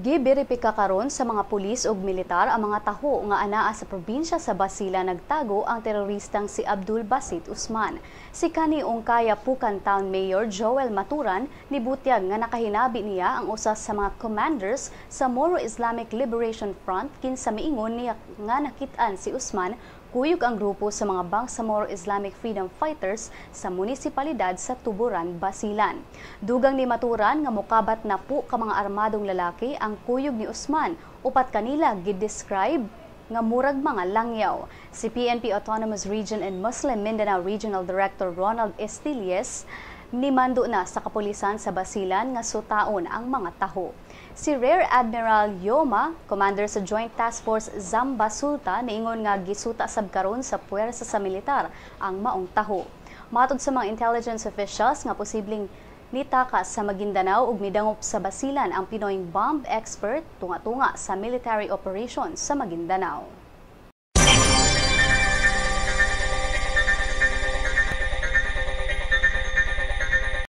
Giberipika karon sa mga pulis ug militar ang mga taho nga anaa sa probinsya sa Basilan nagtago ang teroristang si Abdul Basit Usman. Si kani Ungkaya Pukan Town Mayor Joel Maturan nibutyag nga nakahinabi niya ang usa sa mga commanders sa Moro Islamic Liberation Front, kinsa miingon niya nga nakit-an si Usman kuyog ang grupo sa mga Bangsamoro Islamic Freedom Fighters sa munisipalidad sa Tuburan, Basilan. Dugang ni Maturan nga mukabat na po ka mga armadong lalaki ang kuyog ni Usman, upat kanila gidescribe nga murag mga langyaw. Si PNP Autonomous Region and Muslim Mindanao Regional Director Ronald Estilles nimando na sa kapulisan sa Basilan nga sutaon ang mga taho. Si Rear Admiral Yoma, commander sa Joint Task Force Zambasulta, niingon nga gisuta sab karon sa puwersa sa militar ang maong taho. Matod sa mga intelligence officials nga posibleng nitakas sa Maguindanao ug midangop sa Basilan ang Pinoy bomb expert tunga-tunga sa military operation sa Maguindanao.